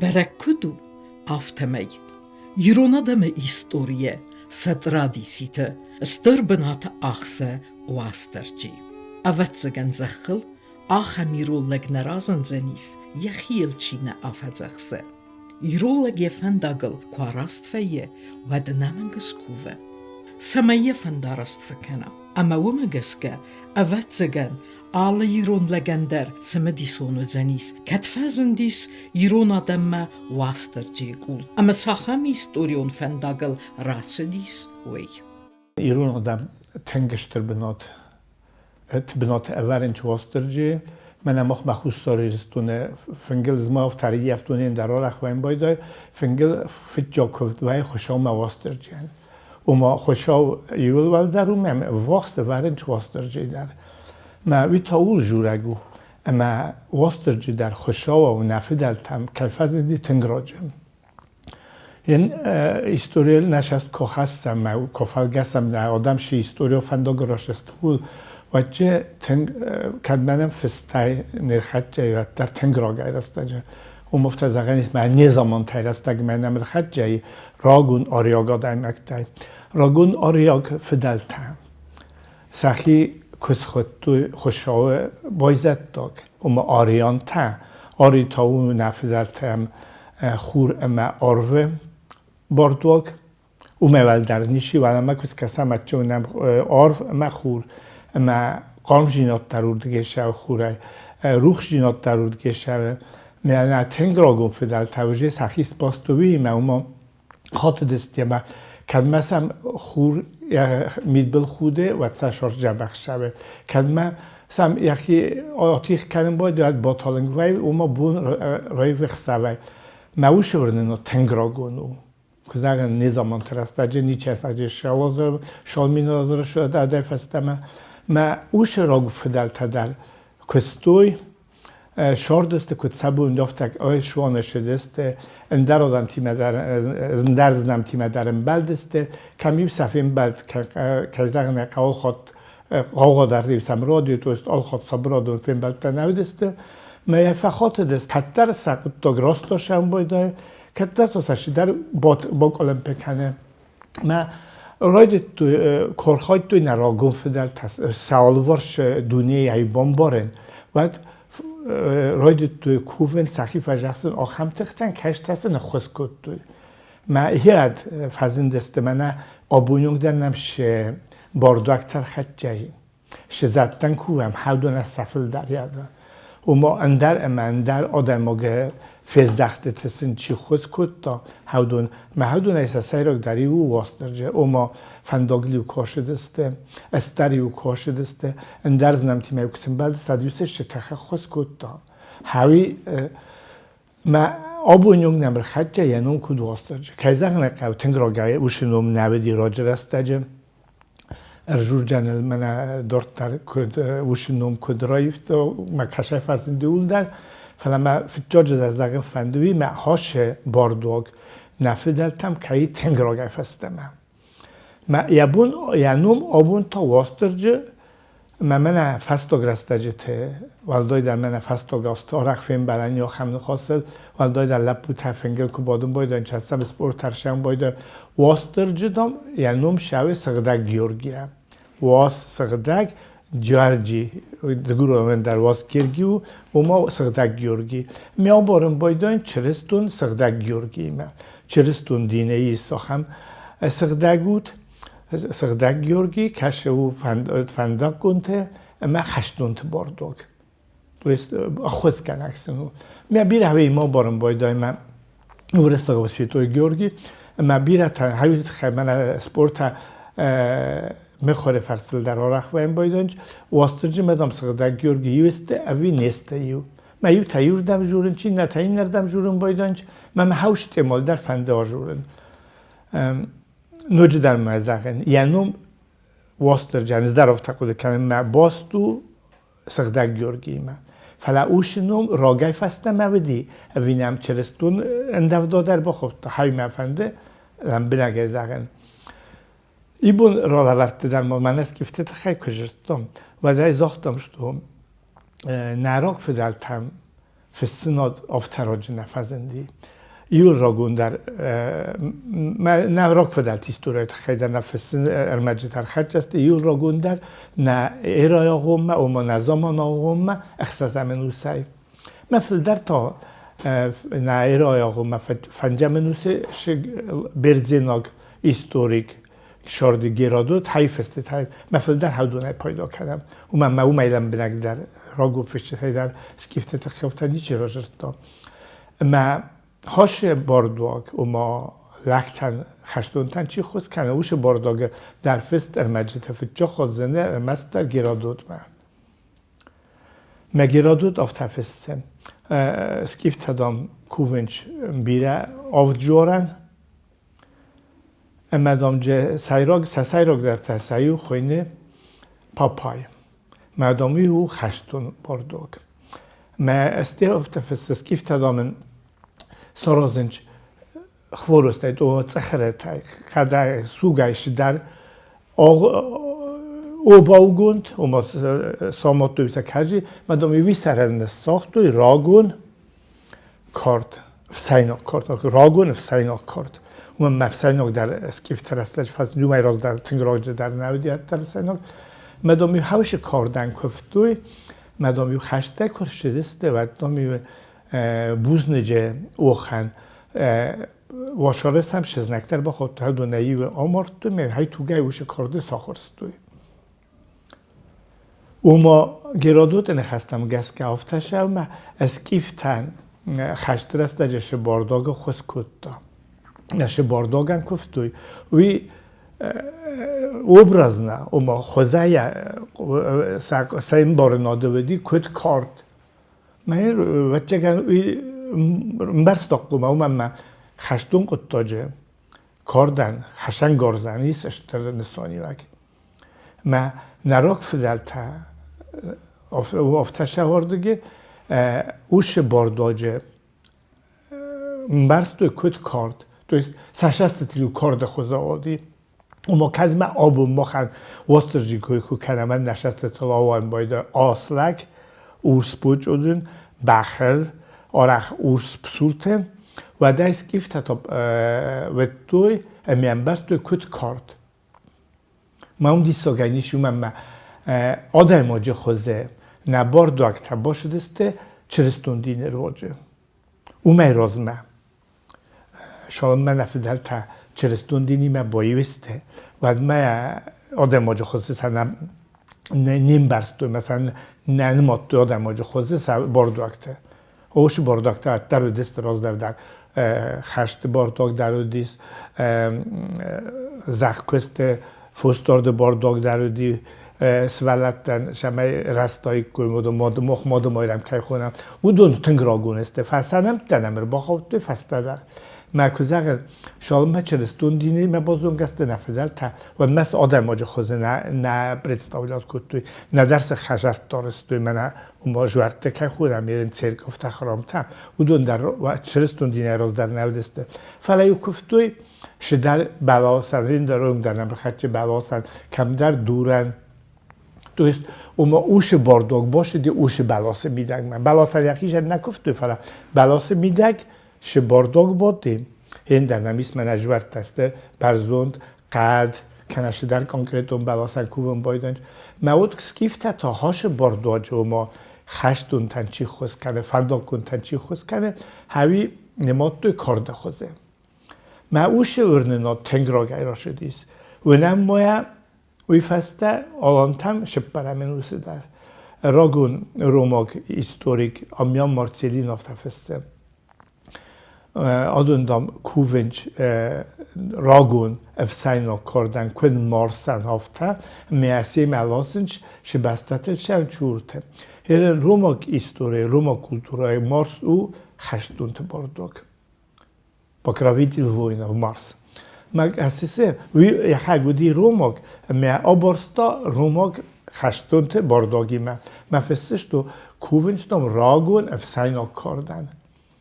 Бӕрӕг куыд у, афтӕмӕй ирон адӕмы историйӕ сӕ традициты стыр бынат ахсы Уастырджи. Ӕвӕццӕгӕн, зӕххыл ахӕм ирон лӕг нӕ разындзӕнис, йӕхи йыл чи нӕ афӕдзӕхсы. Ирон лӕг йӕ фӕндагыл куы араст вӕййы, уӕд ӕнӕмӕнг скувы, цӕмӕй йӕ фӕндараст фӕкӕна. Ӕмӕ уымӕ гӕсгӕ, ӕвӕццӕгӕн, алы ирон лӕгӕн дӕр цымыдисон уыдзӕнис, кӕд фӕзындис ирон адӕммӕ Уастырджийы къул ӕмӕ цахӕм историон фӕндагыл рацыдис, уый. Ирон адӕм тынг стыр бынат бынаты ӕвӕрынц Уастырджийы. Мӕнӕ махмӕ Хуссар Ирыстоны фынгыл змав тарийӕфтонен дӕр арӕх вӕййын байдайы. Фынгыл фыццаг куывд вӕййы Хуыцаумӕ Уастырджийӕн. Ома Хуыцау иуыл уӕлдӕр у, мӕм ӕввахс ӕвӕрынц Уастырджийы дӕр. Мӕ уый та ууыл дзурӕг у, ӕмӕ Уастырджи дӕр Хуыцауау нӕ фыдӕлтӕм кӕй фӕзынди тынг раджы. Ен историйыл нӕ сӕст ку хӕссӕм, ку фӕлгӕсӕм, нӕ адӕм си историон фӕндаг расӕстгул, уӕдчи тынг кӕд мӕнӕн фыстӕй не рхӕццӕ, уӕддӕр тынг рагӕй рӕстӕджы. Уым афтӕ зӕгъӕн ис, мӕ незамантӕй рӕстӕгмӕ нӕм ӕрхӕццӕ рагон ариаг адӕймӕгтӕй. Рагон ариаг фыдӕлтӕ сӕхи куы схуыдтой Хуыцауы байзӕддаг, ома ариантӕ, ари та у нӕ фыдӕлтӕм хур ӕмӕ арвы бардуаг. Уымӕй уӕлдӕр ничи уӕлӕмӕ куы скӕсӕм, ӕддӕ арв ӕмӕ хур ӕмӕ хъармдзинад дӕр уырдыгӕй сӕ хурӕй, рухсдзинад дӕр уырдыгӕй сӕ. Мӕнӕ тынг рагон фыдӕлтӕ уже сӕхи сбастой уыимӕ, уымӕ хатыдысты ӕмӕ кӕдмӕ сӕм хур мидбыл худы, уӕд сӕ сос дзӕбӕх ссӕуы. Кӕдмӕ сӕм йӕхи атигъ кӕнын байдайы, уӕд баталынг вӕййы, уымӕ бон раивы хсӕвӕй. Мӕ уыцы уырнын тынг рагон у. Куы зӕгъын, незаманты рӕстӕджы ничи ӕцӕджы Шалминазыры адӕй фӕстӕмӕ. Мӕ уыцы раг фыдӕлтӕ дӕр куыстой, сордысты, куыд сӕ бон афтӕ суаны ссыдысты, ӕндӕр адӕмтимӕ дӕр, ӕндӕр знӕмтимӕ дӕр ӕмбӕлдысты, кӕм-иу сӕ фембӕлд, кӕй зӕгъын ӕй хъӕуы, хатт хъаугъа дӕр-иу сӕм радио, то есть алхатт сабырадон фембӕлдтӕ нӕ уыдысты. Мӕ йӕ фӕхатыдысты, кӕддӕр сӕ хъуыддаг раст сӕм байдайы, кӕддӕр та сӕ чидӕр бакъуылымпы кӕны. Мӕ райдыдтой, куы архайдтой нӕ рагон фыдӕлтӕ сӕ алыварс дунейӕ бамбарын, уӕд райдыдтой кувын, сӕхи фӕзӕхсын ахӕм тыхтӕн, кӕстӕ сын ӕххуыс кодтой. Мӕ хиад фӕзындысты мӕнӕ абоны онг дӕр нӕм цы бардуӕгтӕ рхӕццӕ Сызӕдтӕн кувӕм хӕдонӕ сӕ фылдӕр ӕвӕ. Ома ӕндӕр ӕмӕ ӕндӕр адӕймаги фездӕхтыты сын чи ххуыс кодта, хӕдон, мӕ хӕдонӕй сӕ сӕйрагдӕр иу у Уастырджи, ома фӕндагыл-иу кӕсыдысты, ӕстӕр-иу кӕсыдысты, ӕндӕр знӕмтимӕ-иу куы сӕмбӕлдысты, уӕд-иу сын сӕ тых ӕххуыс кодта. Хӕуи мӕ абоны онг нӕм ӕрхӕццӕ йӕ ном куыд Уастырджи. Кӕй зӕгъын ӕй хъӕуы, тынг рагӕй уыцы ном нӕ уыди раджы рӕстӕджы. Ӕрзурдзӕныл мӕнӕ дарддӕр куыд уыцы ном куыд раивта, мӕ кӕсӕй фӕзынди ууыл дӕр, фӕлӕ мӕ фыццаджы зӕгъын фӕнды уый, мӕ хӕсы бардуаг нӕ фыдӕлтӕм кӕй тынг рагӕй фӕстӕмӕ. Мӕ йӕ бон йӕ ном абон та Уастырджи мӕ мӕнӕ фӕстаг рӕстӕджыты, уӕлдайдӕр мӕнӕ фӕстаг азты арӕх фембӕлӕн ахӕм ныхасыл, уӕлдайдӕр лӕппутӕ фынгыл куы бадын байдайынц, сӕм спорт ӕрсӕн байдайы. Уастырджи, дам, йӕ ном сӕуы Сыгъдӕг Георгийӕ. Уас Сыгъдӕг Георги, дыгурон дӕр Уас Георги у, ома Сыгъдӕг Георги. Ме абарын байдайын чырыстон Сыгъдӕг Георгиимӕ. Чырыстон дины ис ахӕм сыгъдӕг уд, Сыгъдӕг Георгий кӕсы у фӕндаггонты ӕмӕ хӕстонты бардуаг. То есть ӕххуысгӕнӕг сын у. Мӕ бирӕ ма барын байдайы мӕ уырыссаг Святой Георгий ӕмӕ бирӕтӕ хӕйты тыххӕй мӕнӕ спорта мыхуыры фӕрцыл дӕр арӕх вӕййын байдайынц. Уастырджи мӕ дам Сыгъдӕг Георгий иу сты ӕви не сты иу. Мӕ иутӕ иуырдӕм журын, чи иннӕтӕ иннӕрдӕм журын байдайынц. Мӕ мӕ хӕустемол дӕр фӕнды ажурын. Ноджыдӕр ма зӕгъын, йӕ ном Уастырджан здоровтӕ хъуыды кӕнынмӕ баст у Сыгъдӕг Георгиимӕ. Фӕлӕ усы ном рагӕй фӕстӕмӕ уыди, ӕви нӕм чырыстон ӕндӕвдад ӕрбахуыдта, хаймӕ фӕнды лӕмбынӕгӕй зӕгъын. Ибон ралӕвӕрдты дӕр ма мӕнӕ скифты тыххӕй куы зыдтам, уӕд ӕй загътам, что нӕ рагфыдӕлтӕм. Фыссынад афтӕ раджы нӕ фӕзынди. Иуыл рагондӕр нӕ рагфыдӕлты историйы тыххӕй дӕр нӕ фыссын ӕрмӕджытӕ ӕрхӕццӕ сты. Иуыл рагондӕр нӕ эрӕйы агъоммӕ, ома нӕ заманы агъоммӕ ӕхсӕзӕм ӕнусӕй. Мӕ фылдӕр та нӕ эрӕйы агъоммӕ фӕндзӕм ӕнусы бердзенаг историк Шорды Геродот хайфыстытӕй мӕ фылдӕр хӕдонӕй пайда кӕнӕм. Уымӕн мӕ уымӕй лӕмбынӕгдӕр рагон фысджытӕй дӕр скифты тыххӕй ничи разырдта. Ӕмӕ хасы бардуаг, ома лӕгтӕн, хӕстонтӕн чи ххуыс кӕны, уыцы бардуагы дӕр фыст ӕрмӕджытӕ фыццаг ходзыны ӕрмӕстдӕр Геродотмӕ. Мӕ Геродот афтӕ фыссы: скифтӕ, дам, кувынц бирӕ авджорӕн, Ӕмӕ, дам, сӕйраг, сӕ сӕйрагдӕртӕ сӕ иу хуыйны Папай. Мӕ, дам, уый у хӕстон бардуаг. Мӕ ӕстӕ фыссы скифтӕ, дам, ын саразынц хворостӕй, то цъыхырытӕй, хъӕдӕй, сугӕй сыдӕр обаугонд, ома самадтой сӕ кӕджи, мӕ, дам, уый сӕрӕн ныссагътой рагон кард, ӕфсӕйнаг кард, рагон ӕфсӕйнаг кард. Уымӕн мӕ ӕфсӕйнаг дӕр скифты рӕстӕджы фӕзынд, уымӕй раздӕр тынг раджы дӕр нӕ уыди ӕддӕр ӕфсӕйнаг. Мӕ дам-иу хӕусы кардӕн куывтой, мӕ дам-иу хӕстӕг куы рцыдысты, уӕд дам-иу бузныджы охӕн уасалы сӕм се знӕгтӕ ӕрбахаудтой, уыдонӕй-иу амардтой, мӕ хай тугӕй уыцы карды сахуырстой. Ома Геродоты ныхӕстӕм гӕсгӕ афтӕ сӕумӕ скифтӕн хӕсты рӕстӕджы Сыбардогы ххуыс кодта. Сыбардогӕн куывтой. Уый образно, ома хуызӕйӕ сӕ ӕмбарынады уыди куыд кард. Мӕ ӕвӕццӕгӕн уый ӕмбӕрста хъуамӕ, уымӕн ӕмӕ хӕстон хъуыддаджы кардӕн, хӕцӕнгарзӕн ис стыр нысаниуӕг. Мӕ нарог фыдӕлтӕ афтӕ сӕвӕрдыги усы бардуаджы мбӕрстой куыд кард. То есть сӕ сӕстытыл-иу карды хуызы уыди. Ома кӕд мӕ абон махӕн Уастырджи кой куы кӕнӕм, нӕ сӕстытыл ауайын байдайы ас лӕг, урс бочъоджын, бӕхыл, арӕх урс псулты, уӕд ӕй скифтӕ та ведтой ӕмӕ ӕмбӕрстой куыд кард. Ма уым диссагӕй ницы, уымӕн ӕмӕ адӕймаджы хуызы нӕ бардуӕгтӕ басыдысты чырыстон дины руаджы. Уымӕй размӕ цалынмӕ нӕ фыдӕлтӕ чырыстон динимӕ баиу сты, уӕдмӕ адӕймаджы хуызы сӕ не мбӕрстой ӕмӕ сӕ нӕ нымадтой адӕймаджы хуызы сӕ бардуӕгты. Уыцы бардуӕгтӕ ӕддӕр уыдысты раздӕр дӕр. Хӕсты бардуаг дӕр уыдис, зӕхкуысты, фосдарды бардуаг дӕр уыди, сывӕллӕттӕн цӕмӕй рӕзтаиккой, мах мады-майрӕм кӕй хонӕм, уыдон тынг рагон сты. Фӕлӕ сӕ нӕмттӕ нӕм ӕрбахаудтой фӕстӕдӕр. Мӕ куы зӕгъын, цалынмӕ чырыстон динимӕ базонгӕ сты нӕ фыдӕлтӕ, уӕдмӕ цы адӕймаджы хуызы нӕ представлять кодтой, нӕдӕр цы хӕдзӕрттӕ арӕзтой, мӕнӕ ома зуӕрттӕ кӕй хонӕм, ерын церковтӕ, храмтӕ, уыдон дӕр чырыстон динӕй раздӕр нӕ уыдысты. Фӕлӕ-иу куывтой сыдӕр бӕласӕн, ӕндӕр онг дӕр нӕм рхӕццӕ бӕласӕн, кӕмдӕр дурӕн. То есть ома усы бардуаг басыди усы бӕласы мидӕгмӕ. Бӕласӕн йӕхицӕн нӕ куывтой, фӕлӕ бӕласы мидӕг сы бардуаг бадти, ӕндӕр нӕм ис мӕнӕ зуӕрттӕ сты, бӕрзонд, хъӕд, кӕнӕ цыдӕр конкретон бӕласӕн кувын байдайынц. Мӕ уд скифтӕ та хасы бардуаджы, ома хӕстонтӕн чи ххуыс кӕны, фӕндаггонтӕн чи ххуыс кӕны, хӕуи нымадтой карды хуызы. Мӕ усы уырнынад тынг рагӕй рацыдис. Уынӕм ма уый фӕстӕ алантӕм цыппӕрӕм ӕнусы дӕр. Рагон ромаг историк Аммиан Марцеллин афтӕ фыссы. Адон, дам, кувынц рагон ӕфсӕйнаг кардӕн куыд Марсӕн, афтӕ, ӕмӕ семӕ ласынц сы бӕстӕты сӕнчурты. Ромаг историйы, ромаг культурӕйы Марс у хӕстонты бардуаг. Покровитель воинов Марс. Мӕ СССР уый йӕхӕг уыди ромаг, ӕмӕ абарста ромаг хӕстонты бардуагимӕ. Мӕ фыссысто кувынстом рагон ӕфсӕйнаг кардӕн.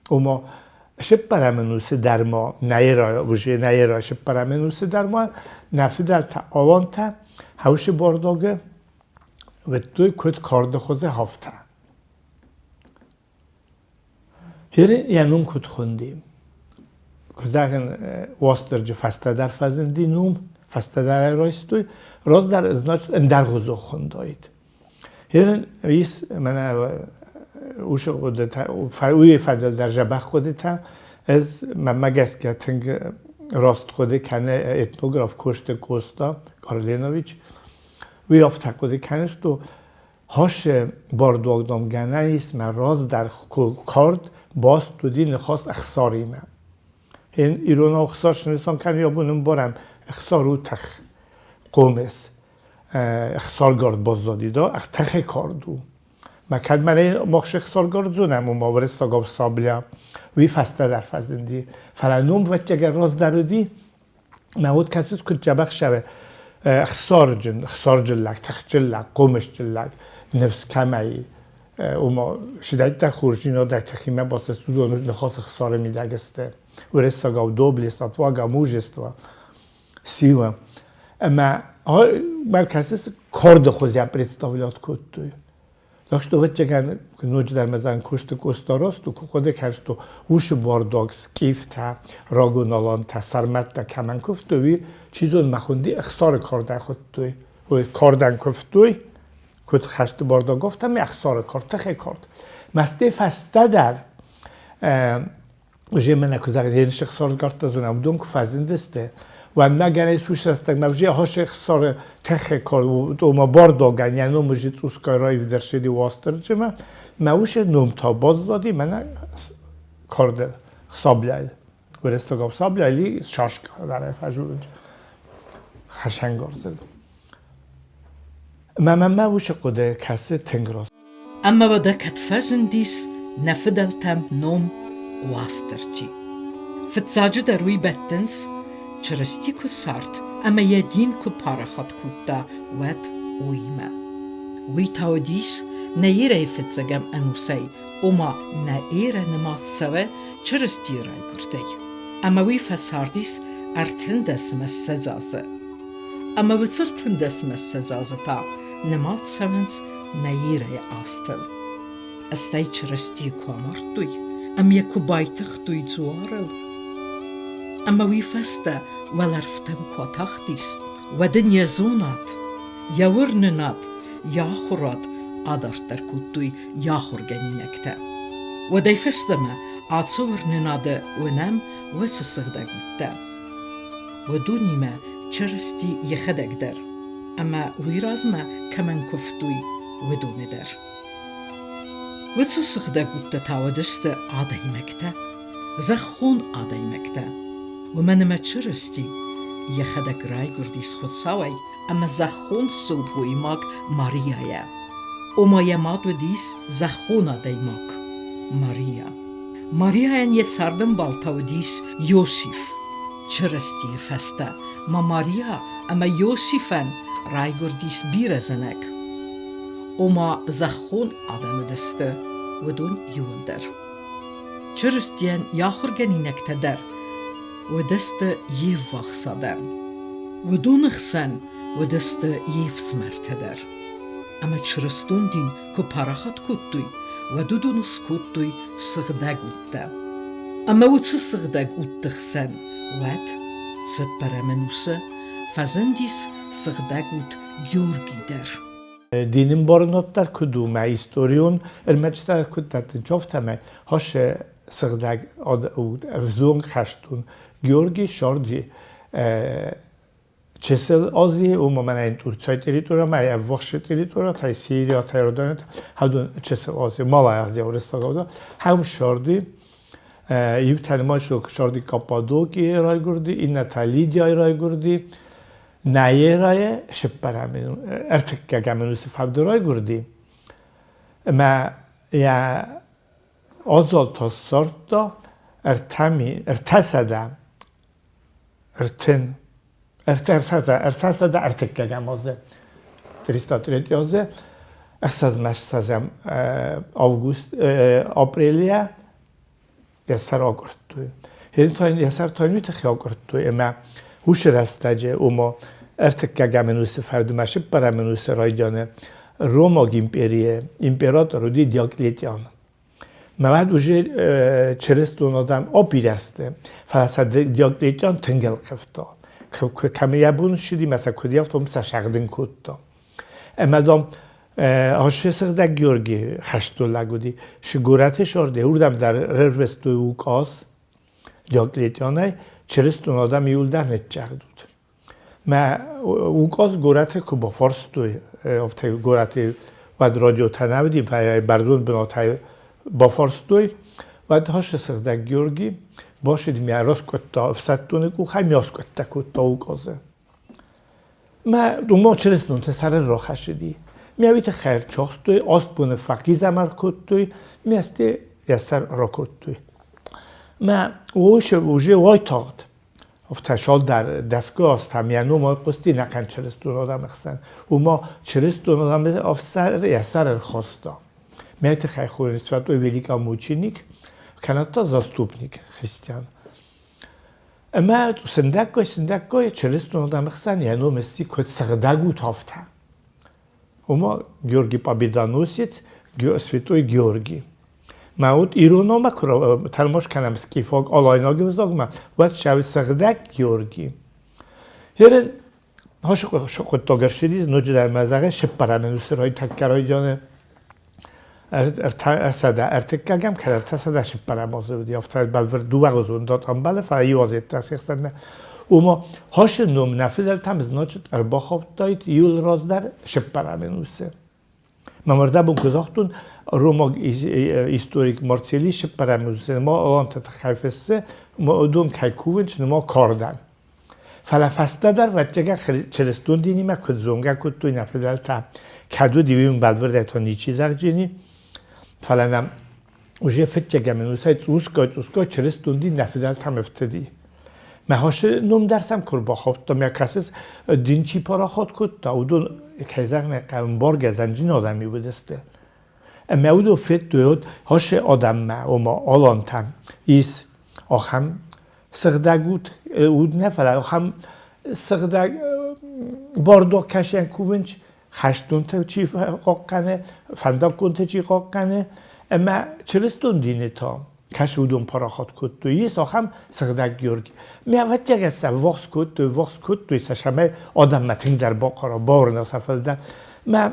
Ома цыппӕрӕм ӕнусы дӕр ма нӕ уже нӕ эрӕ цыппӕрӕм ӕнусы дӕр ма нӕ фыдӕлтӕ алантӕ хӕусы бардуагы уыдтой куыд карды хуызы хафтӕ. Йӕ ном куыд хуынди? Куы зӕгъын, Уастырджи фӕстӕдӕр фӕзынди ном, фӕстӕдӕр ӕй райстой, раздӕр, значит, ӕндӕргъуызон хуындаид. Ерын ис мӕнӕ уыцы хъуыдытӕ, уый фӕдыл дӕр дзӕбӕх хъуыдытӕ. Ӕз мӕнмӕ гӕсгӕ тынг раст хъуыды кӕны этнограф Косты Коста Карленович. Уый афтӕ хъуыды кӕны, что Хасы бардуагдом гӕнӕн ис мӕ раздӕр кард баст уыди ныхас ӕхсаримӕ. Иронау ӕхсар снысан кӕны абон ӕмбарӕм, ӕхсар у тых, хъомыс. Ӕхсаргард баззади да, тыхы кард у. Мӕ кӕд мӕнӕ мах ӕхсаргард зонӕм, ома уырыссагау сабля, уый фӕстӕдӕр фӕзынди. Фӕлӕ ном вӕццӕгӕн раздӕр уыди, Мӕ уд кӕсыс куыд дзӕбӕх сӕвы ӕхсарджын, ӕхсарджын лӕг, тыхджын лӕг, хъомысджын лӕг, ныфс кӕмӕй, ома сидӕйттӕ хорздзинадӕй тыхимӕ бацыд, уыдон ныхасы ӕхсары мидӕг сты. Уырыссагау доблесть, отвага, мужество, сила. Ӕмӕ мӕ кӕсыс карды хуызӕн представлять кодтой. Так что ӕвӕццӕгӕн ноджыдӕр ма зӕгъын куысты Къоста куы хъуыды кӕныс, уыцы бардуаг скъифтӕ, рагон алантӕ, сармӕттӕ кӕмӕн куывтой, уый, чи зоны, мӕ хуынди ӕхсары кардӕй хуыдтой. Ой, кардӕн куывтой, куыд хӕсты бардуаг, афтӕ ӕхсары кард, тыхы кард. Мӕсты фӕстӕдӕр уже мӕнӕ куы зӕгъын, йе ӕхсары кардтӕ зонӕм, уыдон куы фӕзындысты, уӕдмӕ гӕнӕй сусрӕстӕгмӕ уже ахӕссы ӕхсары тыхы кард, ома бардуагӕн йӕ ном уже цъусгай раивдӕрсыди Уастырджимӕ, мӕ уыцы ном та баззади мӕнӕ карды сабляйы. Уырыссагау сабля или шашка, дарӕй фӕзурынц хӕсӕнгарзыл. Мӕ мӕнмӕ уыцы хъуыды кӕсы тынг раст. Ӕмӕ уӕдӕ кӕд фӕзындис нӕ фыдӕлтӕм ном Уастырджи? Фыццаджыдӕр уый бӕттынц, Чырысти куы цард ӕмӕ йӕ дин куы парахат кодта, уӕд уыимӕ. Уый та уыдис нӕ Ирӕйы фыццӕгӕм ӕнусӕй, ома нӕ эрӕ нымад цӕуы Чырыстийы райгуырдӕй. Ӕмӕ уый фӕцардис 13-мӕ 20 азы. Ӕмӕ уыцы 13-мӕ 20 азы та нымад цӕуынц нӕ Ирӕйы азтыл. Стӕй Чырыстийы куы амардтой ӕмӕ йӕ куы байтыгътой дзуарыл, ӕмӕ уый фӕстӕ уӕлӕрвтӕм куы атахтис, уӕд ын йӕ зонад, йӕ уырнынад, йӕ ахуырад адарддӕр кодтой йӕ ахуыргӕнинӕгтӕ. Уӕдӕй фӕстӕмӕ ацы уырнынады уынӕм уыцы сыгъдӕг удтӕ. Уыдонимӕ Чырысти йӕхӕдӕг дӕр, ӕмӕ уый размӕ кӕмӕн куывтой, уыдоны дӕр. Уыцы сыгъдӕг удтӕ та уыдысты адӕймӕгтӕ, зӕххон адӕймӕгтӕ. Уымӕн ӕмӕ Чырысти йӕхӕдӕг райгуырдис Хуыцауӕй ӕмӕ зӕххон сылгоймаг Мариайӕ. Ома йӕ мад уыдис зӕххон адӕймаг Мариа. Мариайӕн йӕ цардӕмбал та уыдис Иосиф. Чырыстийы фӕстӕ ма Мариа ӕмӕ Иосифӕн райгуырдис бирӕ зӕнӕг. Ома зӕххон адӕм уыдысты уыдон иуылдӕр. Чырыстийӕн йӕ ахуыргӕнинӕгтӕ дӕр уыдысты йе ввахс адӕм. Уыдоны хсӕн уыдысты йе фсымӕртӕ дӕр. Ӕмӕ чырыстон дин куы парахат кодтой, уӕд уыдон скодтой сыгъдӕг удтӕ. Ӕмӕ уыцы сыгъдӕг удты хсӕн уӕд цыппӕрӕм ӕнусы фӕзындис сыгъдӕг уд Георгий дӕр. Дины ӕмбарынад дӕр куыд у, мӕ историон ӕрмӕджытӕ куыд дӕттынц, афтӕмӕй хӕссы сыгъдӕг ӕвзонг хӕстон Георгий Шорди Чысыл Азийы, уымӕ мӕнӕ Турцийы территоримӕ, ӕввахс территоритӕй, Сирия, Иордания, хӕдон Чысыл Ази, Малая Азия уырыссагау хӕм Шорди, иутӕ нымайсок Шорди Каппадокийы райгуырди, иннӕтӕ Лидияйы райгуырди, Наерайы сыппӕрӕм, ӕртыккӕгӕм ӕнусы фӕвды райгуырди. Ӕмӕ йӕ аззалта ссардта 300 ӕртын ӕртӕсӕдӕ ӕртыккӕгӕм азы, 303 азы, ӕхсӕзмӕ август апрелийӕ йӕ сӕр акъуырдтой. Йӕ сӕр та уый тыххӕй акъуырдтой, ӕмӕ уыцы рӕстӕджы, ома ӕртыккӕгӕм ӕнусы фӕудмӕ цыппӕрӕм ӕнусы райдианы Ромаг империйы император уыди Диоклетиан. Мӕ уӕд уже чырыстон адӕм абирӕ сты, фӕлӕ сӕ Диоклетиан тынг ӕлхъывта. Кӕм йӕ бон ссыди мӕ сӕ куыд йӕфта, уым сӕ сӕгъдын кодта. Ӕмӕ, дам, Асы сыгъдӕг Георги хӕстон лӕг уыди. Сы горӕты сӕрды уырдӕм дӕр ӕрвыстой указ Диоклетианӕй, чырыстон адӕм иуылдӕр ныццагъдут. Мӕ указ горӕты куы бафарстой, афтӕ горӕты уӕд радиотӕ нӕ уыди, фӕлӕ бӕрзонд бынатӕй бафарстой, уӕд Хасы сыгъдӕг Георги басыд мӕ раскъуыдта ӕфсӕддоны къухӕй, мӕ аскъуыдтӕ кодта указы. Мӕ уымӕ чырыстонты сӕрыл рахӕссыди. Мӕ уый тыххӕй ӕрцахстой, 8 боны фӕхъизӕмар кодтой, мӕ сте йӕ сӕр ракодтой. Мӕ уже уайтагъд афтӕ цалдӕр дӕсгай азтӕм йӕ ном айхъуысти нӕхъӕн чырыстон адӕмы хсӕн. Уымӕ чырыстон адӕмы ӕфсӕр йӕ сӕр ӕрхаста. Мӕ тыххӕй хонынц святой великомученик, кӕнӕ та заступник христиан. Ӕмӕ сындӕггай-сындӕггай чырыстон адӕмы хсӕн йӕ ном сси куыд сыгъдӕг ут, афтӕ. Ома Георгий Победоносец, Святой Георгий. Мӕ уд ирономӕ куы тӕлмац кӕнӕм скифаг алайнаг ӕвзагмӕ, уӕд сӕ сыгъдӕг Георгий. Ерын хъуыддаг ӕрцыди, ноджыдӕр мӕ зӕгъы, сыппӕрӕм ӕнусы тӕккӕ райдианы 303-ӕм кӕнӕ 304-ӕм азы уыди, афтӕ бӕлвырд дыууӕгъуызон дат ӕмбӕлы, фӕлӕ иу аз йеддӕмӕ се хсӕн нӕ. Ома хасы ном нӕ фыдӕлтӕм значит ӕрбахаудтаид иуыл раздӕр сыппӕрӕм ӕнусы. Мӕ мӕрдӕбон куы загътон, ромаг историк Марцелли сыппӕрӕм ӕнусы ма аланты тыххӕй фыссы, ма уыдон кӕй кувынц, нымӕ кардӕн. Фӕлӕ фӕстӕдӕр ӕвӕццӕгӕн чырыстон динимӕ куыд зонгӕ кодтой нӕ фыдӕлтӕ, кӕд уыд иу бӕлвырдӕй та ничи зӕгъджыни, фӕлӕ нӕм уже фыццӕгӕм ӕнусӕй цъусгай-цъусгай чырыстон дин нӕ фыдӕлтӕм ӕфтыди. Мӕ хосы ном дӕр сӕм куы рбахаудта, мӕ кӕсыс, дин чи парахат кодта, уыдон, кӕй зӕгъын ӕй хъӕуы, ӕмбаргӕ зӕнджын адӕм уыдысты. Ӕмӕ уыдон федтой, от хосы адӕммӕ, ома алантӕм, ис ахӕм сыгъдӕг уд, уд нӕ, фӕлӕ ахӕм сыгъдӕг бардуаг кӕсӕн кувынч, хӕстонтӕ чи хъахъхъӕны, фӕндаггонтӕ чи хъахъхъӕны, ӕмӕ чырыстон дины та кӕсы уыдон парахат кодтой. Ис ахӕм сыгъдӕг Георги. Мӕ ӕвӕццӕгӕн сӕ ввахс кодтой, ввахс кодтой сӕ, цӕмӕй адӕммӕ тынгдӕр бахъара, бауырна сӕ фылдӕр. Мӕ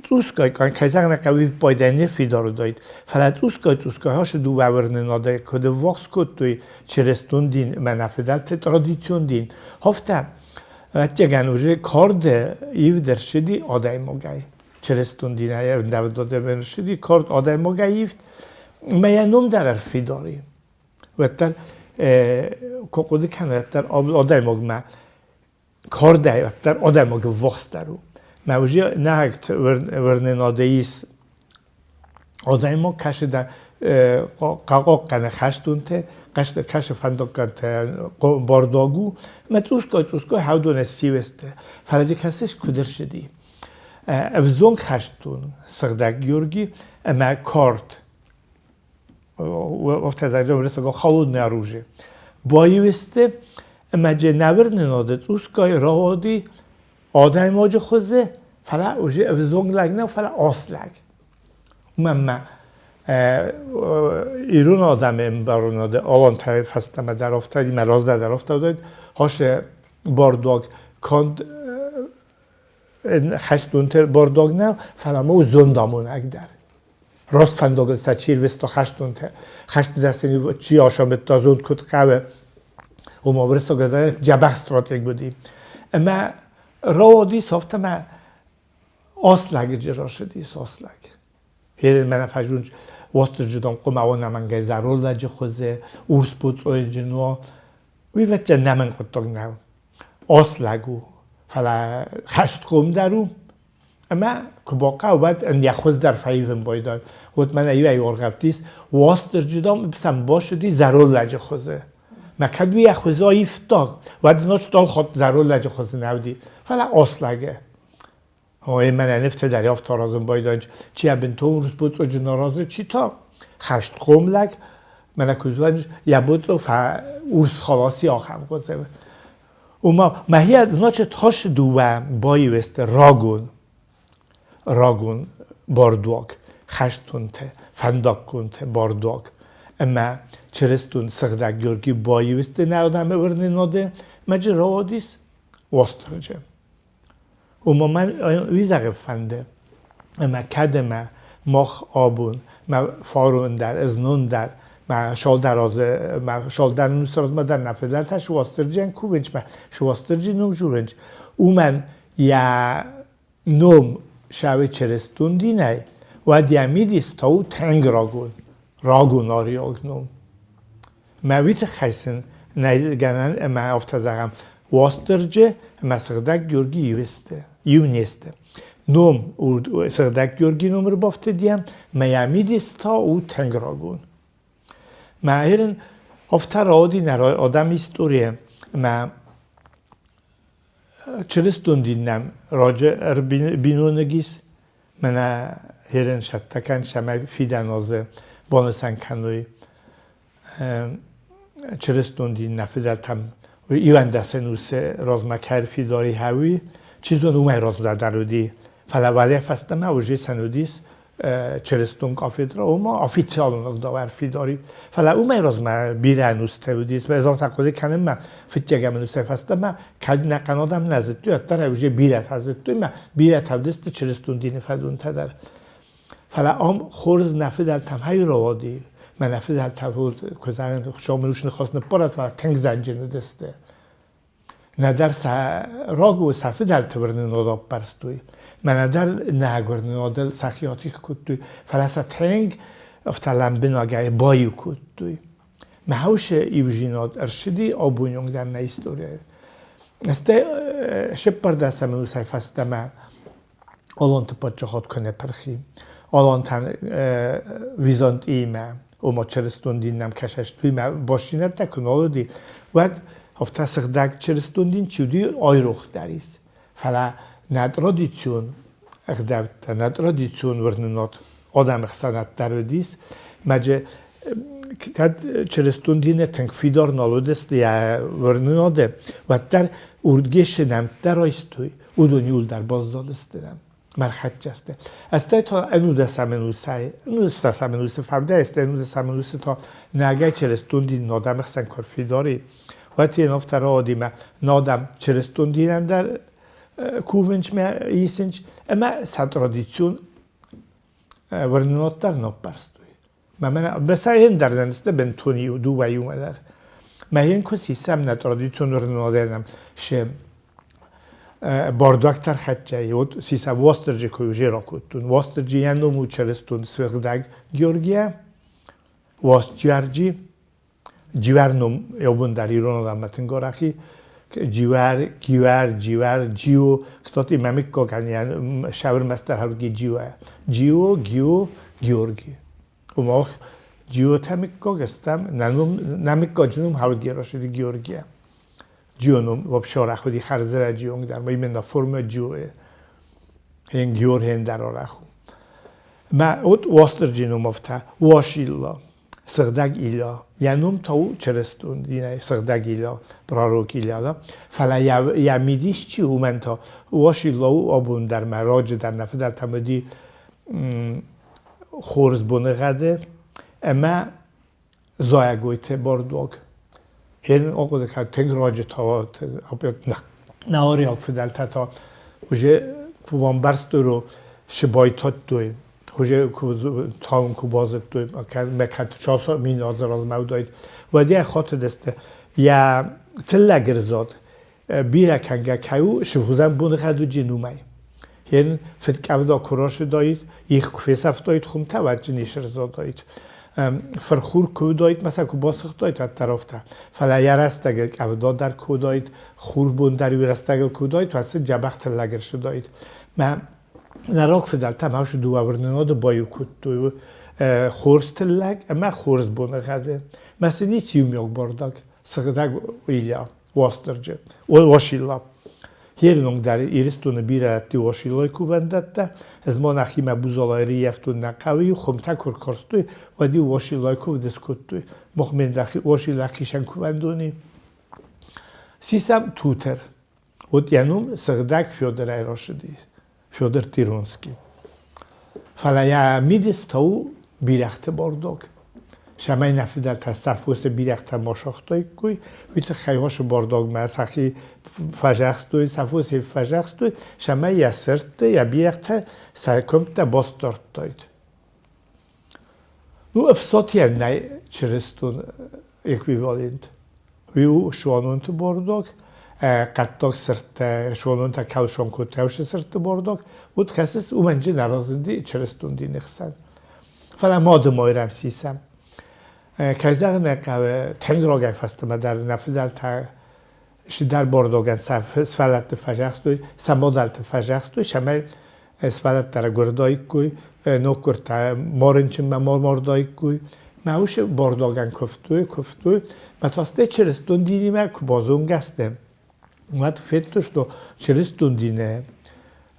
цъусгай, кӕй зӕгъын ӕй хъӕуы, виппайдӕй не фидар уыдаид, фӕлӕ цъусгай-цъусгай ацы дыууӕ уырнынадӕй куыд ӕввахс кодтой чырыстон дин ӕмӕ нӕ фыдӕлты традицион дин, афтӕ ӕвӕццӕгӕн уже карды ивд ӕрцыди адӕймагӕй. Чырыстон динӕй ӕндӕвдад ӕрцыди, кард адӕймагӕй ивд, ӕмӕ йӕ ном дӕр ӕрфидар и. Уӕддӕр куы хъуыды кӕны, уӕддӕр адӕймагмӕ кардӕй уӕддӕр адӕймаг ӕввахсдӕр у. Мӕ уже нӕхӕгт уырнынады ис адӕймаг кӕсы дӕ хъахъхъӕны хӕстонтӕ, кӕсы фӕндаггӕнтӕ бардуаг у, ӕмӕ цъусгай-цъусгай хӕудонӕй ссивесты. Фӕлӕ ды кӕсыс, куыд ӕрцыди. Ӕвзонг хӕстон Сыгъдӕг Георги ӕмӕ кард афтӕ зӕгъгӕ, холодное оружие. Баиу сты ӕмӕ джы нӕуырнынады цъусгай рауади адӕймаджы хуызы, фӕлӕ уже ӕвзонг лӕг нӕ, фӕлӕ ас лӕг. Уымӕн ӕмӕ ирон адӕмы ӕмбарынады алантӕй фӕстӕмӕ дӕр афтӕ, мӕ раздӕр дӕр афтӕ уыдаид, хасы бардуаг канд хӕстонты бардуаг нӕ, фӕлӕ ма у зондамонӕг дӕр. Раст фӕндагыл сӕ чи рвыста хӕстонтӕ, хӕсты дӕр чи асамыдта, зонд куыд хъӕуы, ома уырыссаг дзӕбӕх стратег уыди. Ӕмӕ рауадис афтӕ мӕ аслӕгыджы рацыдис аслӕг. Федын мӕнӕ фӕзунд Уастырджидон хъуымӕ ӕнӕмӕнгӕй зӕронд лӕджы хуызы, урс боцъойджын уа. Уый ӕвӕццӕгӕн нӕмӕнг хъуыддаг нӕу. Аслӕг у, фӕлӕ хӕстхъом дӕр у. Ӕмӕ куы бахъӕуы, уӕд ын йӕ хуыз дӕр фӕивын байдайы. Уӕд мӕнӕ иуӕй ӕргӕвдис, Уастырджи, дам, сӕм бацыди зӕронд лӕджы хуызы. Мӕ кӕд уый йӕ хуыз аивта, уӕд ноджы хатт зӕронд лӕджы хуызы нӕ уыди, фӕлӕ ас лӕджы. Ой, мӕнӕ нывтӕ дӕр афтӕ аразын байдайынц, чи йӕ бынтон урс боцъоджын аразы, чи та хӕстхъом лӕг, мӕнӕ куыд зӕгъынц, йӕ боцъо урс халаси ахӕм хуызы. Ома, мӕхи, значит, хос дыууӕ баиу сты рагон, рагон бардуаг. Хӕстонтӕ, фӕндаггонтӕ, бардуаг ӕмӕ чырыстон Сыгъдӕг Георгий баивысты нӕ адӕмы уырнынады мӕджы рауадис Уастырджы. Уымӕ мӕн уый зӕгъын фӕнды, ӕмӕ кӕд ӕмӕ мах абон, мӕ фарон дӕр, знон дӕр, мӕ цалдӕр азы, мӕ цалдӕр ӕнусы дӕр нӕ фыдӕлтӕ цы Уастырджийӕн кувынц, мӕ цы Уастырджи ном дзурынц, уымӕн йӕ ном сӕуы чырыстон динӕй, уӕд йӕ мидис та у тынг рагон, рагон ариаг ном. Мӕ уый тыххӕй сын нӕй гӕнӕн ӕмӕ афтӕ зӕгъӕм, Уастырджи ӕмӕ Сыгъдӕг Георги иу сты, иу не сты. Ном Сыгъдӕг Георгийы ном ӕрбафтыди, мӕ йӕ мидис та у тынг рагон. Мӕ ирын афтӕ рауди нӕ адӕмы историйӕ ӕмӕ чырыстон дин нӕм раджы ӕрбиноныг ис, мӕнӕ ерын сӕттӕ кӕн, цӕмӕй фидӕн азы банысан кӕной чырыстон дин нӕ фыдӕлтӕм иуӕндӕс ӕнусы размӕ кӕй ӕрфидар и, уый, чи зоны, уымӕй размӕ дӕр уыди, фӕлӕ уӕлӕ фӕстӕмӕ уже сын уыдис чырыстон кафедра, ома официалон ӕгъдау ӕрфидар и. Фӕлӕ уымӕй размӕ бирӕ ӕнустӕ уыдис. Ӕз афтӕ хъуыды кӕнын, мӕ фыццӕгӕм ӕнусӕй фӕстӕмӕ кӕд нӕ хъӕн адӕм нӕ зыдтой, уӕддӕр ӕй уже бирӕтӕ зыдтой, мӕ бирӕтӕ уыдысты чырыстон дины фӕдонтӕ дӕр. Фӕлӕ ам хорз нӕ фыдӕлтӕм хай рауади. Мӕ нӕ фыдӕлтӕ куы зӕгъын, Хуыцау мын ус ныхас ныппарӕд, фӕлӕ тынг зӕнджын уыдысты. Нӕдӕр сӕ рог у, сӕ фыдӕлты уырнынад аппӕрстой, мӕ нӕдӕр нӕ уырнынадыл сӕхи атигъ кодтой, фӕлӕ сӕ тынг афтӕ лӕмбынӕгӕй баиу кодтой. Мӕ хаусы иузинад ӕрцыди абоны онг дӕр нӕ историйы. Стӕй сыппӕрдӕсӕм ӕнусӕй фӕстӕмӕ Аланты паддзахад куы нӕ пырхи, Алантӕн Византиимӕ, ома чырыстон дин нӕм кӕсӕст, уыимӕ бастдзинӕдтӕ куы нал уыди, уӕд афтӕ сыгъдӕг чырыстон дин чи уыди, айрох дӕр ис. Фӕлӕ нӕ традицион ӕгъдӕуттӕ, нӕ традицион уырнынад адӕмы хсӕнад дӕр уыдис. Мӕджы кӕд чырыстон дины тынг фидар нал уыдысты йӕ уырнынады, уӕддӕр урдгесы нӕмттӕ райстой, уыдон иуылдӕр баззадысты мӕрхӕццӕ сты. Стӕй та ӕнудӕсӕм ӕнусӕй, ӕнудӕсӕм ӕнусы фӕвдӕй, стӕй ӕнудӕсӕм ӕнусы та нӕгӕй чырыстон дин адӕмы хсӕн куы ӕрфидар и, уӕд йын афтӕ рауади мӕ адӕм чырыстон динӕн дӕр кувынц мӕ исынц, ӕмӕ сӕ традицион уырнынад дӕр ныппӕрстой. Мӕ мӕнӕ бӕсӕйӕн дӕр нӕ бынтон иу дыууӕ иумӕ дӕр. Мӕ йын куы сисӕм нӕ традицион уырнынадӕн се бардуаг хӕццӕ вот сисӕ Уастырджи куы уже ракодтон. Уастырджи йӕ ном у чырыстон Сыгъдӕг Георгийӕ, Уастджиарджи, Джиуӕр ном еубун дӕр ирон адӕммӕ тынг арӕх и. Джиуӕр, Гиуӕр, Джиуӕр, Джио, кстати, мӕ мыггагӕн сӕвӕрмӕстдӕр хӕрги Джиуӕ. Джио, Гио, Георги. Умах Джиотӕ мыггаг стӕм, нӕ ном, нӕ мыггаджы ном хӕрги рашиди Георгия. Джио ном вообще арӕх уыди хӕрзӕрӕджы онг дӕр, именно форма Джио. Хен Георгиен дӕр арӕх у. Мӕ от Уастырджи ном афтӕ, Уашилла. Сыгъдӕг Илья. Йӕ ном та у чырыстон динӕй Сыгъдӕг Илья, пророк Илья да. Фӕлӕ йӕ мидис чи у, уымӕн та Уашилла у абон дӕр мӕ раджы дӕр нӕ фыдӕлтӕм уыди хорз боныгъӕды ӕмӕ зайӕгойты бардуаг. Хен ахъуыды кӕн, тынг раджы та нӕ ариаг фыдӕлтӕ та уже куы бамбӕрстой, сыбайтадтой Уже таун куы базыдтой, мӕ кӕд часа мин азы размӕ уыдаид, уӕд йӕ хатыдысты йӕ тыллӕгырзад бирӕ кӕнгӕ кӕй у, сыгъдзӕн боныгъӕд уыди уымӕй. Йын фыдкъӕвда куы рацыдаид, их куы фесӕфтаид хуымтӕ, уӕд ын исырзадаид. Фырхур куы уыдаид мӕ сӕ куы басыгътаид, уӕддӕр афтӕ. Фӕлӕ йӕ рӕстӕгыл къӕвда дӕр куы уыдаид, хурбон дӕр иу рӕстӕгыл куы уыдаид, уӕд сын дзӕбӕх тыллӕг ӕрцыдаид. Мӕ Нӕ рог фыдӕлтӕ ма уыцы дыууӕ уырнынады баиу кодтой хорз тыллӕг ӕмӕ хорз боныгъӕды. Мӕ сын ис иумиаг бардак, сыгъдӕг Илья, Уастырджы, Уашилла. Хернонг дӕр Ирыстоны бирӕ рӕтты Уашиллайы кувӕндӕттӕ. Ӕз ма нӕхимӕ Бузалайы рыййӕфтон нӕ хъӕуы-иу хуымтӕ куы ркарстой, уӕд-иу Уашиллайы куывд скодтой. Мах мен Уашилла хицӕн кувӕндони. Сисӕм Тутыр. Вот йӕ ном Сыгъдӕг Федорӕй рацыди, Федор Тиронский. Фӕлӕ йӕ мидис та у бирӕгъты бардуаг. Цӕмӕй нӕ фыдӕлтӕ сӕ фосы бирӕгътӕ ма сагътаиккой, уый тыххӕй уыцы бардуагмӕ сӕхи фӕзӕхстой, сӕ фосы фӕзӕхстой, цӕмӕй йӕ сырдты, йӕ бирӕгътӕ сӕ кӕмттӕ басдардтаид. Ну, ӕфсатийӕн нӕй чырыстон эквивалент. Уый у суанонты бардуаг, хъӕддаг сырдтӕ, суанонтӕ кӕлсон кодтой уыцы сырдты бардуаг. Уыд кӕсыс, уымӕн джы нӕ разынди чырыстон дины хсӕн. Фӕлӕ Мады Майрӕм сисӕм. Кӕй зӕгъын ӕй хъӕуы, тынг рагӕй фӕстӕмӕ дӕр нӕ фыдӕлтӕ сидӕр бардуагӕн сӕ сывӕллӕтты фӕзӕхстой, сӕ мадӕлты фӕзӕхстой, цӕмӕй сывӕллӕттӕ рагуырдаиккой, ноггуырдтӕ ма рынчынмӕ ма мардаиккой. Мӕ усы бардуагӕн куывтой, куывтой. Мӕ та стӕй чырыстон динимӕ куы базонгӕ сты, уӕд федтой, что чырыстон дины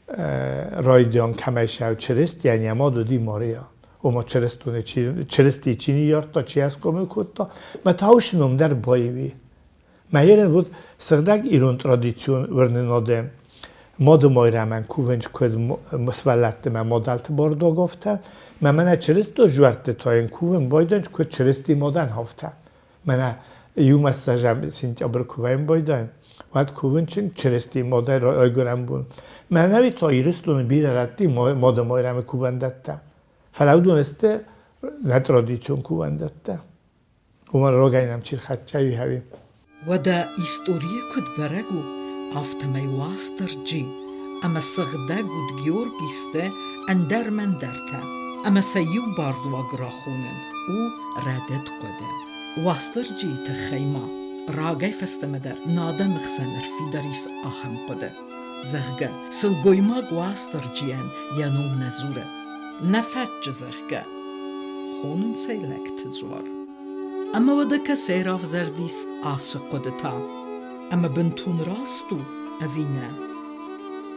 райдиан кӕмӕй сӕу Чырыстийӕн йӕ мад уыди Мариа. Ома чырыстоны Чырысти чи ныййардта, чи ӕсхъомыл кодта, мӕ та уыцы ном дӕр баиуи. Мӕ ерын уыд сыгъдӕг ирон традицион уырнынады Мады Майрӕмӕн кувынч куыд сывӕллӕтты мӕ мадӕлты бардуаг мӕ мӕнӕ чырыстон жуӕртты та йын кувын байдайынч куыд Чырысти мадӕн хафтӕ. Мӕнӕ иумӕ ссӕзӕм сентябрь кувӕн байдайын, уӕд кувынчын Чырысти мадӕй райгуырӕн бон. Мӕнӕуи та Ирыстоны бирӕ рӕтты Мады Майрӕмы кувӕндӕттӕ. Фӕлӕ уыдон сты нӕ традицион кувӕндӕттӕ. Уымӕн рогӕй нӕм чи рхӕццӕ уи. Уӕдӕ историйӕ куыд бӕрӕг у, афтӕмӕй Уастырджи ӕмӕ сыгъдӕг уд Георги сты ӕндӕр-мӕндӕртӕ, ӕмӕ сӕ иу бардуаг рахонын у рӕдыд хъуыды. Уастырджийы тыххӕй ма рагӕй фӕстӕмӕ дӕр нӕ адӕмы хсӕн ӕрфидар ис ахӕм хъуыды, зӕгъгӕ, сылгоймаг Уастырджийӕн йӕ ном нӕ дзуры, нӕ фӕччы, зӕгъгӕ, хонынц ӕй лӕгты дзуар. Ӕмӕ уӕдӕ кӕцӕй равзӕрдис ацы хъуыды та? Ӕмӕ бынтон раст у ӕви нӕ?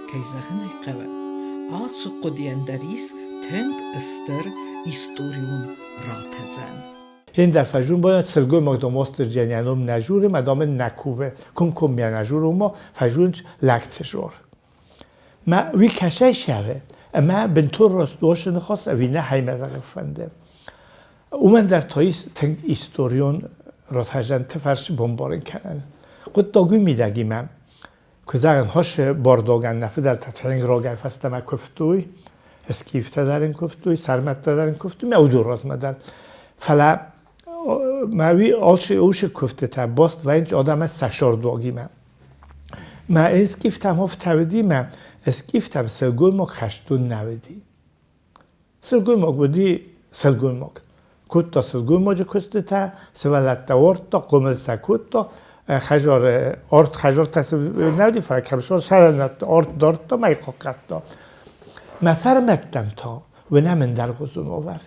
Кӕй зӕгъын ӕй хъӕуы, ацы хъуыдыйӕн дӕр ис тынг стыр историон ратӕдзӕн. Ендӕр фӕзун бонӕ сылгоймаг дам Уастырджийӕн йӕ ном нӕ журы, мӕ дам ын нӕ кувы. Комкоммӕ нӕ журы, ома фӕзунч лӕгты жор. Мӕ уый кӕсӕй сӕвы, ӕмӕ бынтон раст уосы ныхас ӕви нӕ хаймӕ зӕгъын фӕнды. Уымӕн дӕр та ис тынг историон ротӕзӕнты фӕрцы бамбарын кӕнӕн. Хъуыддаг уый мидӕгимӕ, куы зӕгъын, хосы бардуагӕн нӕ фыдӕлтӕ тынг рагӕй фӕстӕмӕ куывтой, скифтӕ дӕр ын куывтой, сармӕттӕ дӕр ын куывтой, мӕ уыдон размӕ дӕр. Фӕлӕ мӕ уый алчи уыцы куывдтытӕ баст вӕййынц адӕмы сӕ сордуагимӕ. Мӕ скифтӕм афтӕ уыди, мӕ скифтӕм сылгоймаг хӕстон нӕ уыди. Сылгоймаг уыди сылгоймаг. Кодта сылгоймаджы куыстытӕ, сывӕллӕттӕ уардта, хъомыл сӕ кодта, хӕдзары арт хӕдзартӕ нӕ уыди, фӕлӕ кӕмсор сӕрӕнӕтты арт дардта мӕ хъахъхъӕдта. Мӕ сӕрмӕттӕм та уынӕм ӕндӕргъуызон уавӕр.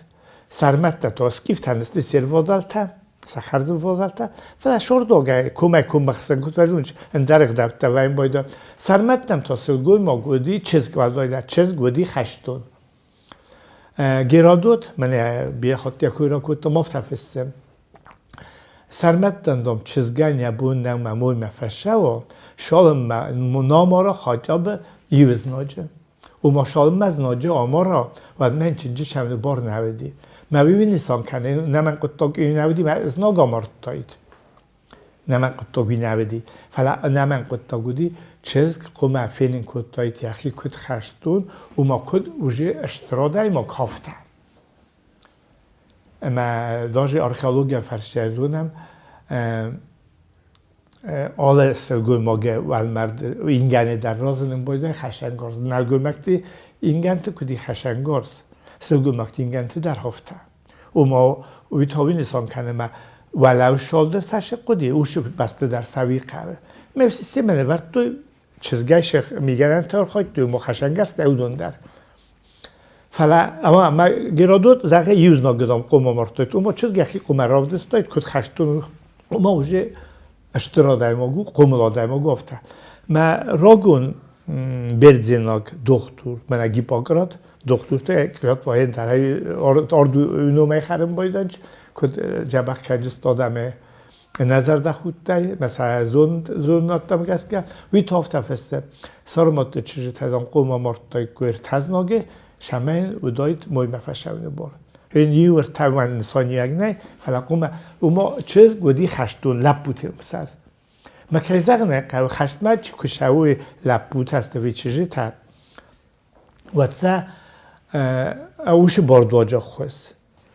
Сӕрмӕттӕ та скифтӕн сты се рвадӕлтӕ, сӕ хӕрдзы рвадӕлтӕ, фӕлӕ сордогӕй комӕй-коммӕ хсӕн куыд фӕзынынц, ӕндӕр ӕгъдӕуттӕ вӕййын байдайы. Сӕрмӕттӕм та сылгоймаг уыди чызг, уӕлдайдӕр чызг уыди хӕстон. Геродот, мӕнӕ бирӕ хатт йӕ кой ракодтам, афтӕ фыссы. Сӕрмӕттӕн, дам, чызгӕн йӕ бон нӕу мӕ моймӕ фӕцӕуа, цалынмӕ намара хотя бы иу знаджы. Ома цалынмӕ знаджы амара, уӕдмӕ йын чынджы сӕвны бар нӕ уыди. Мӕ уый нысан кӕны, нӕ мӕн хъуыддаг нӕ уыди, мӕ знаг амардтаид. Нӕ мӕн хъуыддаг уый нӕ уыди. Фӕлӕ ӕнӕмӕн хъуыддаг уыди, чызг хъуамӕ фенын кодтаид йӕхи куыд хӕстон, ома куыд уже стыр адӕймаг хафта. Ӕмӕ даже археологийӕ фӕрстӕ зонӕм, алы сылгоймаги уӕлмӕрд ингӕни дӕр разынын байдайы хӕсӕнгарз. Нӕлгоймӕгты ингӕнты куыд и хӕсӕнгарз, сылгоймӕгты ингӕнты дӕр хафта. Ома уый та уый нысан кӕны мӕ уӕлӕу шолдыр цасы хъуыди, усы бӕсты дӕр сауи хъӕуы. Мӕ системӕ лӕвӕрдтой чызгӕй сых мигӕнӕнтӕ ӕрхойдтой, уымӕ хӕсӕнгӕрзтӕ уыдон дӕр. Фӕлӕ ӕмӕ мӕ Геродот зӕгъы иу знагы дам хъуымӕ мардтой, уымӕ чызг йӕхи хъуымӕ равдыстой, куыд хӕстон, уымӕ уже стыр адӕймаг у, хъомыл адӕймаг у афтӕ. Мӕ рагон бердзенаг дохтур, мӕнӕ Гиппократ, дохтуртӕ клятвайӕн орду номӕй хӕрын байдӕнч, куыд дзӕбӕх кӕнджыст адӕмы ӕнӕзӕрдӕхудтӕй, мӕ сӕ зонынадтӕм гӕсгӕ, уый та афтӕ фыссы, Сарматты чызджытӕ дам хъуымӕ мардтаиккой ӕртӕ знаги, Цӕмӕй уыдаид моймӕ фӕцӕуыны бар. Ын иу ӕртӕуӕн нысаниуӕг нӕй, фӕлӕ хъуамӕ уымӕ чызг уыди хӕстон лӕппуты ӕмсӕр. Мӕ кӕй зӕгъын ӕй хъӕуы, хӕстмӕ чи куы цӕуой лӕппутӕ ӕви чызджытӕ, уӕд сӕ уыцы бардуаджы ӕххуыс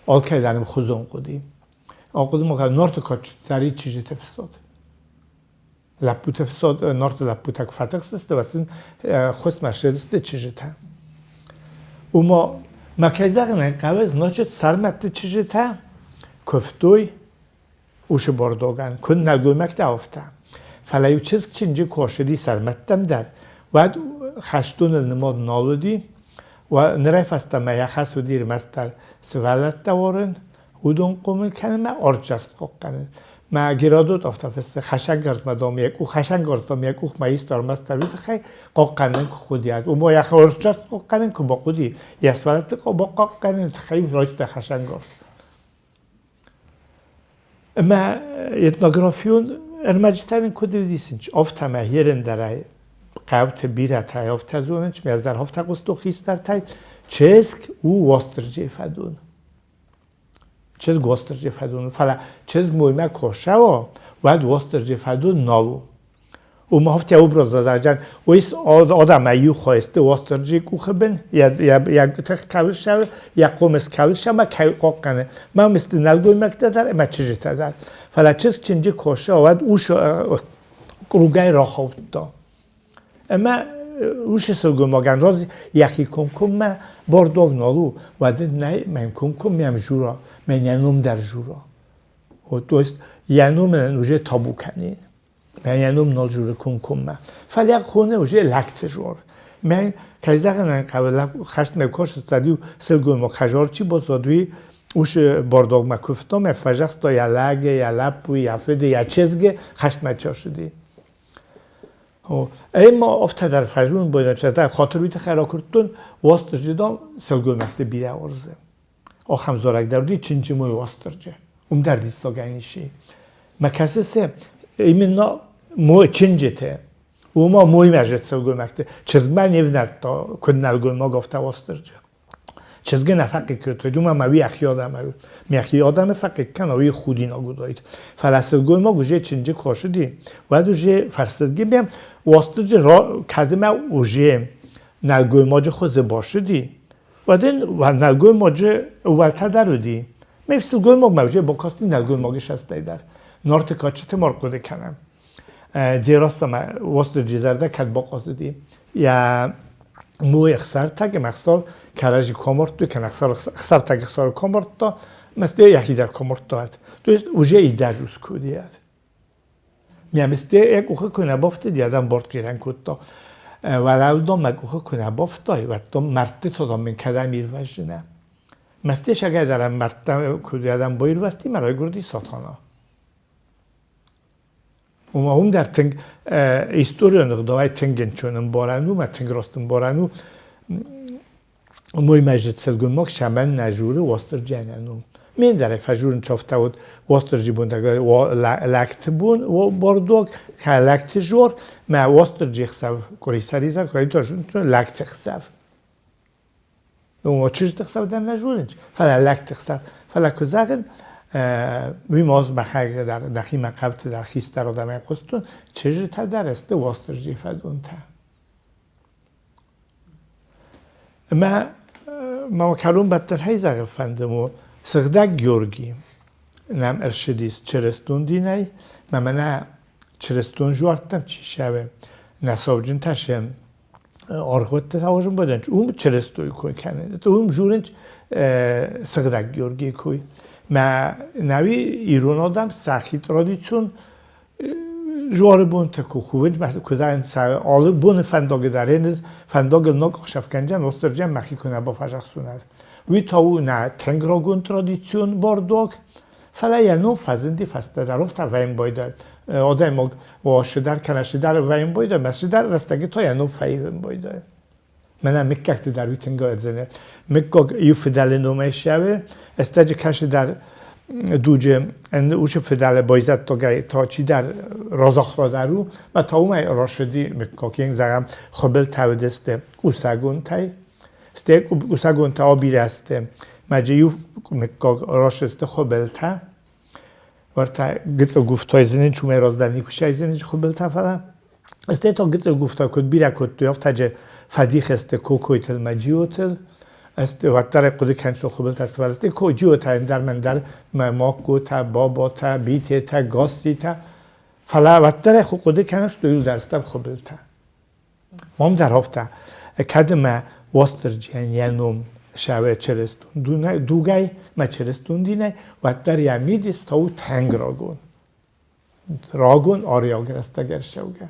алкӕй дӕр ӕмхуызон хъуыди. Ахъуыды ма кӕн, Нарты кадджытӕ чызджыты фсад. Лӕппутӕ фсад, Нарты лӕппутӕ куы фӕтыхстысты, уӕд сын ӕххуысмӕ ссыдысты чызджытӕ. Уымӕ ма кӕй зӕгъын ӕй хъӕуы, значит, сӕрмӕтты чызджытӕ куывтой усы бордогӕн, куыд нӕлгоймӕгтӕ афтӕ. Фӕлӕ-иу чызг чынджы косыди сӕрмӕттӕм дӕр, уӕд хӕстоныл нымад нал уыди. Нырӕй фӕстӕмӕ йӕ хӕс уыди ӕрмӕстдӕр сывӕллӕттӕ уарын, уыдон хъомыл кӕнын мӕ артдзӕст хъахъхъӕнын. Мӕ Геродот афтӕ фыссы, хӕсӕнгарзмӕ дам йӕ къух, хӕсӕнгарз дам йӕ къухмӕ иста ӕрмӕстдӕр уый тыххӕй, хъахъхъӕнын куы хъуыди. Уымӕ йӕхи артдзӕст хъахъхъӕнын куы бахъуыди, йӕ сывӕллӕтты бахъахъхъӕныны тыххӕй райста хӕсӕнгарз. Ӕмӕ этнографион ӕрмӕджытӕ нын куыд ӕвдисынц, афтӕ херендӕрӕй хъӕуты бирӕтӕ афтӕ зонынц, ӕз дӕр афтӕ хъуыстон хистӕртӕй, чызг у Уастырджийы фӕдон. Чызг Уастырджийы фӕдон у, фӕлӕ чызг моймӕ куы ссӕуа, уӕд Уастырджийы фӕдон нал у. Уым афтӕ образ зӕгъӕн, уый адӕмӕй иу хӕсты Уастырджийы къухы бын, йӕ тых кӕуыл цӕуы, йӕ хъомыс кӕуыл цӕуы ӕмӕ кӕй хъахъхъӕны. Мӕм сты нӕлгоймӕгтӕ дӕр ӕмӕ чызджытӕ дӕр. Фӕлӕ чызг чынджы куы уӕд ус кругӕй рахаудта. Ӕмӕ уыцы сылгоймагӕн раз йӕхи комкоммӕ бордог нал у, уӕд ын нӕй мӕн комкоммӕ йӕм жура, мӕн йӕ ном дӕр жура. То есть йӕ номӕн уже табу кӕнин. Мӕ ном нал журы комкоммӕ. Фӕлӕ хоны уже лӕгты жор. Мӕн, кӕй зӕгъын ӕй хъӕуы, хӕстмӕ косыдта иу сылгоймаг хӕзар чи баззад, уый уыцы бардогмӕ куывта, мӕ фӕзӕгъта йӕ лӕгы, йӕ лӕппуйы, йӕ фыды, йӕ чызгы хӕстмӕ чи ацыди. Ӕмӕ афтӕ дӕр фӕзмын бойнӕ хатыр уый тыххӕй ракуырдтон, Уастырджи, дам, сылгоймӕгты бирӕ уарзы. Ахӕм зарӕг дӕр уыди Чынджы мой Уастырджи. Уым дӕр диссагӕн ис. Мӕ кӕсыс, именно мой чынджыты, уымӕ моймӕ зыд сылгоймӕгты. Чызгмӕ не внӕлдта, куыд нӕлгоймаг, афтӕ Уастырджи. Чызгы нӕ фӕхъыг кодтой, уымӕ ма уый йӕхи адӕмӕй у. Мӕхи адӕмы фӕхъыг кӕна, уый худинаг уыдаид. Фӕлӕ сылгоймаг уже чынджы куы ацыди, уӕд уже фӕрсыдги ме Уастырджи кӕдмӕ уже нӕлгоймаджы хуызы бацыди, уӕд ын нӕлгоймаджы уӕлтӕ дӕр уыди. Ме сылгоймагмӕ уже бакасти нӕлгоймаджы сӕстӕй дӕр. Нарты кадджыты ма рхъуыды кӕнӕм. Дзерассӕмӕ Уастырджи зӕрдӕ кӕд бахъазыди. Йӕ мой ӕхсӕртӕг ӕмӕ ӕхсар кӕрӕдзи комардтой, кӕнӕ ӕхсар ӕхсӕртӕг ӕхсары комардта, мӕсте йӕхи дӕр комардта. То есть уже идӕдз ус куыд Мӕ йӕ къухы куы нӕ бафтыди, адӕм бортхъирӕн кодта. Уӕлӕудон мӕ къухы куы нӕ бафтай, уӕд дон мӕрдты цодон мын кӕдӕм ирвӕззынӕ. Мӕсте сагӕй дӕр мӕрдтӕ куы адӕм боирвӕзти, мӕ райгуырди Сатана. Уымӕ уым дӕр тынг историон ӕгъдауӕй тынг ӕнцон ӕмбарӕн у, мӕ тынг раст ӕмбарӕн у. Мой мӕ сылгоймаг цӕмӕн нӕ журы Уастырджийӕн у. Мен дӕр фӕжурын чофтауд Уастырджи бон лӕгты бон бордог, лӕгты жор, мӕ Уастырджи хсӕв къуырисӕр изӕр, лӕгты хсӕв. Ну, чызджыты хсӕв дӕр нӕ журынч, фӕлӕ лӕгты хсӕв. Фӕлӕ куы зӕгъын, уый моз мӕхӕг дӕр нӕхимӕ хъӕуты дӕр хистӕр адӕмӕй хъуыстон, чызджытӕ дӕр сты Уастырджийы фӕдонтӕ. Ӕмӕ мӕ кӕронбӕттӕнӕй зӕгъын фӕнды у, Сыгъдӕг Георги нӕм ӕрцыдис чырыстон динӕй, мӕ мӕнӕ чырыстон дзуӕрттӕм чи ссӕуы, нӕ сауджынтӕ сӕм аргъуыдты ауазын бадӕнч, уым чырыстойы кой кӕны, уым дзурынц Сыгъдӕг Георгийы кой. Мӕ нӕуи ирон адӕм сӕхи традицион Жуары бонтӕ куы кувынц, куы зайынц алы боны фӕндагы дӕр, ӕз фӕндагыл ног ӕхсӕв кӕндзӕн, Уастырджийӕн мӕхи куы нӕ бафӕдзӕхсон ӕз. Уый та у нӕ тынг рагон традицион бардуаг, фӕлӕ йӕ ном фӕзынди фӕстӕдӕр, афтӕ вӕййын байдайы. Адӕймаг уа сыдӕр кӕнӕ сыдӕр вӕййын байдайы, мӕ сыдӕр рӕстӕджы та йӕ ном фӕивын байдайы. Мӕнӕ мыггӕгты дӕр уый тынг ӕдзынӕ. Мыггаг иу фыдӕлы номӕй ссӕуы, ӕстӕджы кӕсыдӕр дуджы уыцы фыдӕлы байзӕддагӕй та чидӕр разагъта дӕр у, мӕ та уымӕй рацыди мыггаг. Йын зӕгъӕм, Хуыбылтӕ уыдысты кусӕгонтӕй. Стӕй кусӕгонтӕ абирӕ сты. Мӕджы иу мыггаг ращысты Хуыбылтӕ. Уӕртӕ гыццыл гуфтой зынын чумӕй раздӕр никуы зынын Хуыбылтӕ, фӕлӕ. Стӕй та гыццыл гуфтӕ куыд бирӕ кодтой, афтӕ фӕдих сты Кокойтыл мӕ Джиотыл. Уӕддӕр ӕй хъуыды кӕнын Хуыбылтӕ фӕлӕ стӕй Джиотӕ ӕндӕр мӕндӕр мӕ Моккотӕ, Баботӕ, Битетӕ, Гасситӕ. Фӕлӕ уӕддӕр ӕй хъуыды кӕнын, что иу дӕр стӕм Хуыбылтӕ. Мом дӕр афтӕ, кӕд ӕмӕ Уастырджийӕн йӕ ном сӕвӕ чырыстон дугӕй мӕ чырыстон динӕй, уӕддӕр йӕ мидис та у тынг рагон. Рагон ариаг рӕстӕг ӕрцӕугӕ.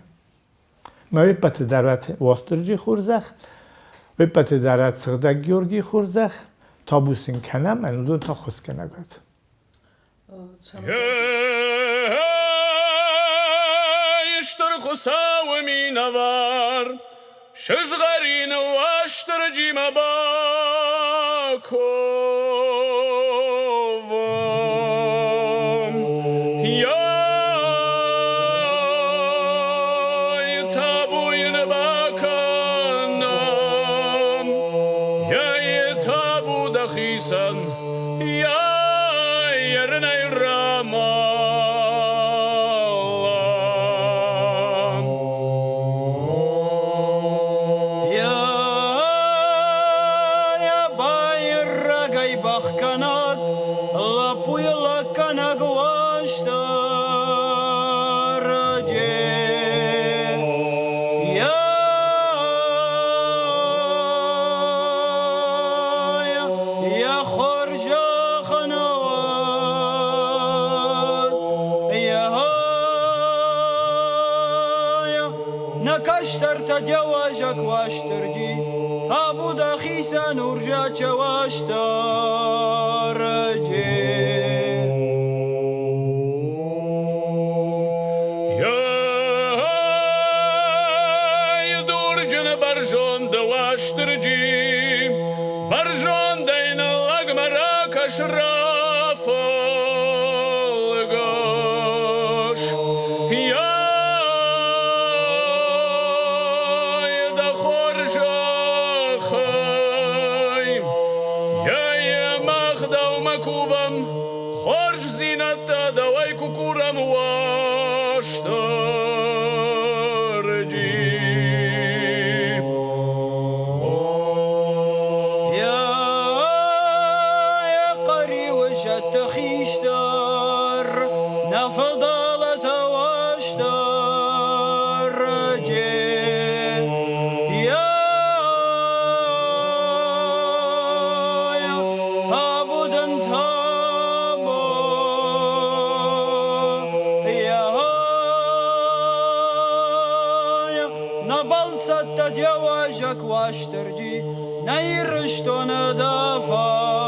Мӕ уе ппӕты дӕр уӕд Уастырджи хорзӕх, уе ппӕты дӕр уӕд Сыгъдӕг Георгий хорзӕх, табу сын кӕнӕм, ӕмӕ уыдон та ххуысгӕнӕг уӕд. Стыр Хуыцауы минӕвар, сызгъӕрин Уастырджимӕ баков. Йай, табу йын бакӕнӕм, йай, табу дӕхицӕн. Йай, рамала. Йа байрагӕй бӕхкӕнӕг, лӕппуйы лӕггӕнӕг Уастырджи. Йӕ хорзӕх нӕ уӕд, нӕ кӕстӕртӕ де уазӕг Уастырджи, табу дӕхицӕн урзача Уастырджи. Йай, дурджын бӕрзонд Уастырджи, бӕрзондӕй ныллӕгмӕ ракӕс рафӕлгӕс. Йай, дӕ хорзӕхӕй, йай, мах дӕумӕ кувӕм, хорздзинӕдтӕ дӕуӕй куы курӕм, Уастырджи. Йӕ хъӕриуы зӕдты хистӕр, нӕ фыдӕлтӕ Уастырджи. Йӕ табу дын табу, йӕ нӕ бӕлццӕттӕ де уазӕг Уастырджи, нӕ Ирыстоны дӕ фарн.